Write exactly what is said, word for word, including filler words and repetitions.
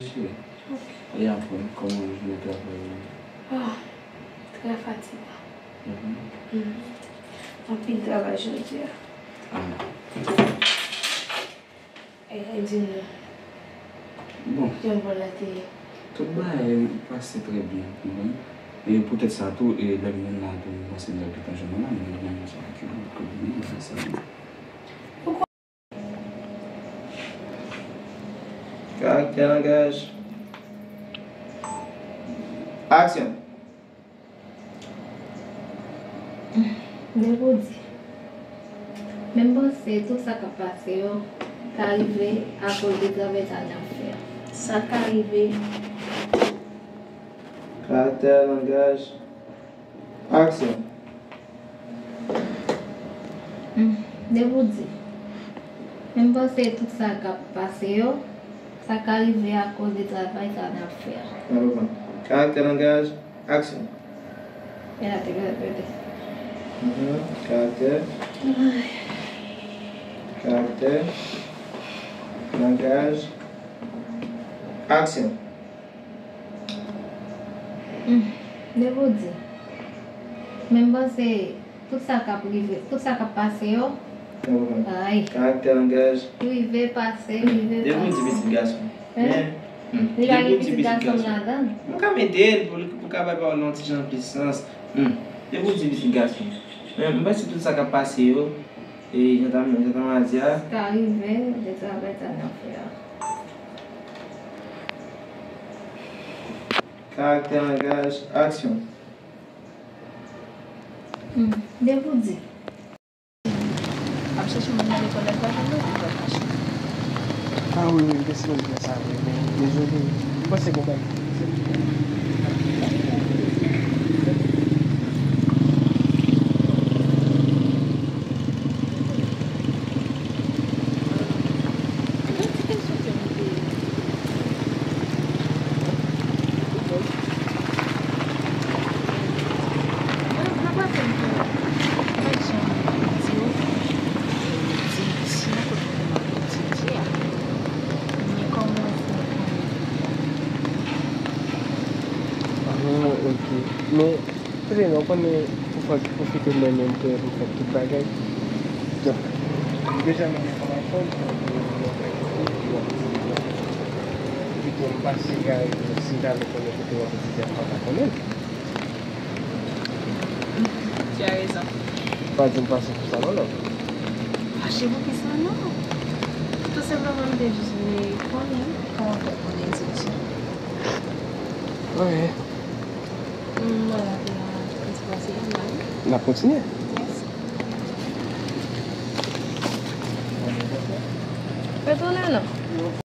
Cheri. E apre, kòman jounen travay ou ye? Oh, trè fatigan. Mhm. Mhm. Anpil travay jodi a. Ah. E, e di nou. Bon. Jan bon la te ye. Tout bagay pase trè byen, ou konprann? E poutèt sa tou, e lè m vin la tou, m panse m t ap gentan jwenn mwen la, men nan moman sa ki pou vini, sa. Karaktè, langaj. Aksyon. Depi w di. Men m panse tout sa k ap pase yo ka rive akoz de travay sa n ap fè a. Sa ka rive. Karaktè, langaj. Aksyon. Hmm, depi w di. Men m panse tout sa k ap pase yo, sa ka rive akoz de travay sa n ap fè a. N ap reprann. Karaktè, langaj, aksyon. E la te gade pete. Mhm. Karaktè. Ay. Karaktè. Langaj. Aksyon. Hmm, depi w di. Men m panse tout sa k ap rive, tout sa k ap pase yo. Ay. Karaktè, langaj. Rive, pase, rive, pase. Depi w di pitit gason. Hein? Men, hmm, li pa gen pitit gason ladan. M ka mete l pou, pou l ka bay pawòl la yon ti jan plis sans. Hmm, depi w di pitit gason. Men m panse tout sa k ap pase yo, e jan Tam-, jan Tamara di a. Ka rive, de travay sa n ap fè a. Karaktè, langaj, aksyon. Hmm, depi w di. Ap chèche moun nan lekòl la, l pa jwenn non, li pral fache. Ah wi, wi, m te sipoze fè sa vre, men dezole. M panse gon bagay. Yon ti kesyon ke m te. Nan, nan pase m te wè, m pa t janm di w, e, di si nan kote ke m ap etidye a. Men kòman w fè konnen? Ah, ok. Men, kote non, w konnen, pou fè, pwofite mwen menm, pou, pou fè tout bagay. Donk, m deja mete fòmasyon, pou, pou, pou, pou, pou, pito m pase gade, si m ta vle konnen kote w ap etidye a, m pa ta konnen. Tu as raison. Pa di m fache pou sa non, non. Fache pou kisa non? Tou senpleman, m te jis vle konnen kòman fè konnen etidye. Wi. M wè la te a ti pase la. N ap kontinye. Yes. Retounen non.